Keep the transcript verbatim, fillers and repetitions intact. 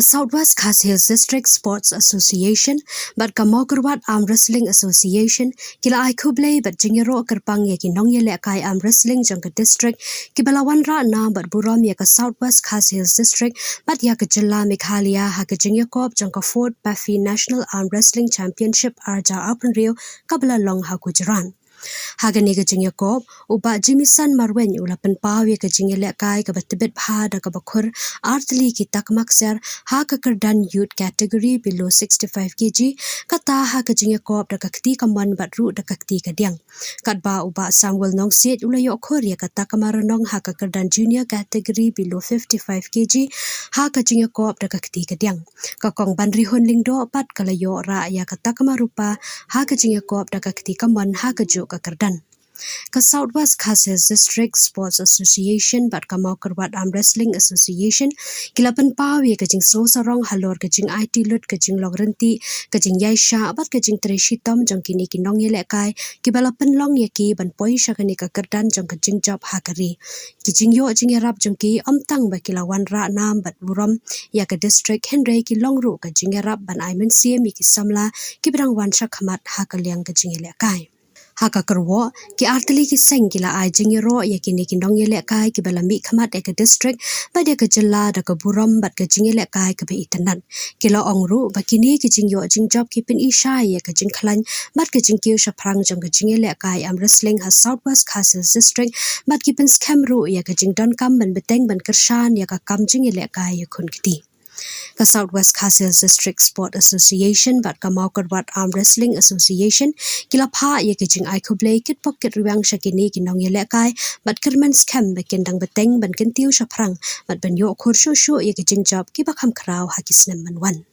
South West Khasi Hills District Sports Association bad ka Mawkyrwat Arm Wrestling Association ki la ai khublei bad jingïaroh kyrpang ïa ki nongïalehkai arm wrestling jong ka district kiba la wanrah nam bad burom ïa ka South West Khasi Hills District bad ïa ka jylla Meghalaya ha ka jingïakop jong ka Fourth Pafi National Arm Wrestling Championship arja arphew hynriew kaba la long ha Gujarat. Ha kane ka jingïakop, u Bah Jimison Marwein u la pynpaw ïa ka jingïalehkai kaba tbit bha da kaba khur artylli ki takma ksiar ha ka kyrdan youth category below sixty-five K G, kata ha ka jingïakop da ka kti kamon bad ruh da ka kti kadiang. Katba u Bah Samuel Nongsiej u la ïoh khur ïa ka takma rnong ha ka kyrdan junior category below fifty-five K G ha ka jingïakop da ka kti kadiang. Ka Kong Banrihun Lyngdoh pat ka la ïoh rah ïa ka takma rupa ha ka jingïakop da ka kti kamon ha kajuh ka kyrdan. Ka South West Khasi Hills District Sports Association bad ka Mawkyrwat Arm Wrestling Association ki la pynpaw ïa ka jingsngewsarong halor ka jingaiti lut, ka jinglong ryntih, ka jingïaishah bad ka jingtrei shitom jong kine ki nongïalehkai kiba la pynlong ïa ki ban poi sha kane ka kyrdan jong ka jingjop ha ka ri. Ki jingïoh jingïarap jong ki ym tang ba ki la wanrah nam bad burom ïa ka district, hynrei ki long ruh ka jingïarap ban ai mynsiem ïa ki samla kiba dang wan shakhmat ha ka liang ka jingïalehkai. Ha ka kyrwoh, ki artylli ki seng ki la ai jingïaroh ïa kine ki nongïalehkai kiba la mihkhmat ïa ka district bad ïa ka jylla da ka burom bad ka jingïalehkai kaba itynnad. Ki la ong ruh ba kine ki jingïoh jingjop ki pyni shai ïa ka jingkhlaiñ bad ka jingkiew shaphrang jong ka jingïalehkai arm wrestling ha South West Khasi Hills District bad ki pynskhem ruh ïa ka jingdonkam ban bteng ban kyrshan ïa ka kam jingïalehkai ïa khun kti. Ka South West Khasi Hills District Sport Association bad ka Mawkyrwat Arm Wrestling Association ki la phah ïa ki jingai khublei kitbok kitrwiang sha kine ki nongïalehkai bad kyrmen skhem ba kin dang bteng ban kyntiew shaphrang bad ban ïoh khur shuh shuh ïa ki jingjop kiba kham khraw ha ki snem ban wan.